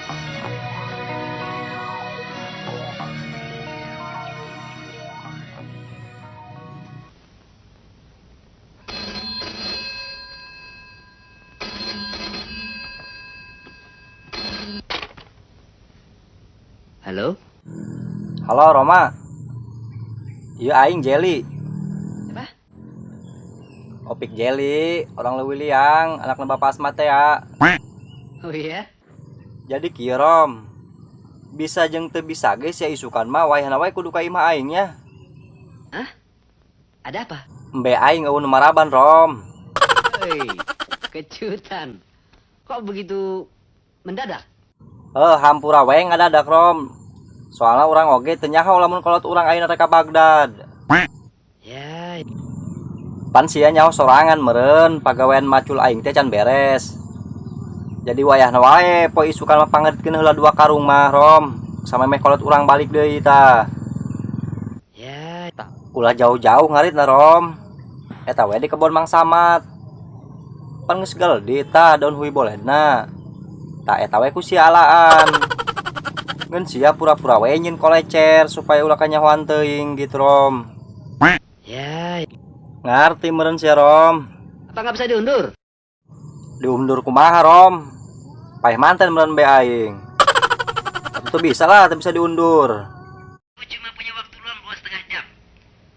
Halo? Halo, Roma. Iya, aing Jelly. Siapa? Opik Jelly, orang Leuwiliang, anak Bapak Asma teh ya. Oh iya? Jadi kieu, Rom. Bisa jeung teu bisa ge sia isukan mah wayahna wae kudu ka imah aing nya. Hah? Ada apa? Embe aing euweuh nu maraban, Rom. Hei, kejutan. Kok begitu mendadak? Eh, hampura wae ngadadak, Rom. Soalnya urang oge teu nyaho lamun kolot urang ayeuna rek ka Baghdad. Ya, Pan sia nyaho sorangan meureun pagawean macul aing teh can beres. Jadi wayahna wae poe isukan mah pangaritkeun heula dua karung mah, Rom. Samemeh kolot urang balik deui tah. Ya. Ulah jauh-jauh ngaritna, Rom. Eta we di kebon Mang Samad. Pan geus geldi tah daun hui boledna. Tah, eta we ku sia alaan. Ngeun sia pura-pura we nyieun kolecer supaya ulah kanyahoan teuing gitu, Rom. Ya. Ngarti meureun sia, Rom? Apa nggak bisa diundur? Diundur kumaha, Rom? Paeh manten meureun be aing. Atuh teu bisa lah, teu bisa diundur. Aku cuma punya waktu luang 2,5 jam.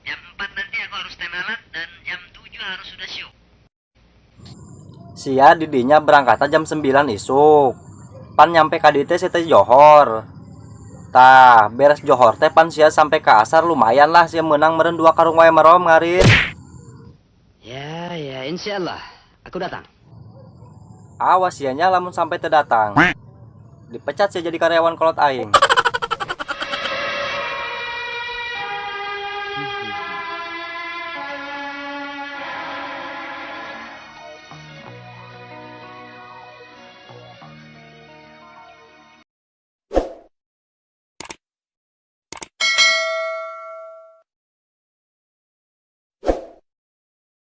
Jam 4 nanti aku harus tes alat dan jam 7 harus sudah show. Sia didinya berangkatnya jam 9 isuk. Pan nyampe ka dieu teh sia teh johor. Tah, beres johor teh pan sia sampai ke asar lumayan lah sia menang meureun dua karung wae mah, Rom, ngarit. Ya, ya, insya Allah. Aku datang. Awas sia nya lamun sampai teu datang. Dipecat sia jadi karyawan kolot aing.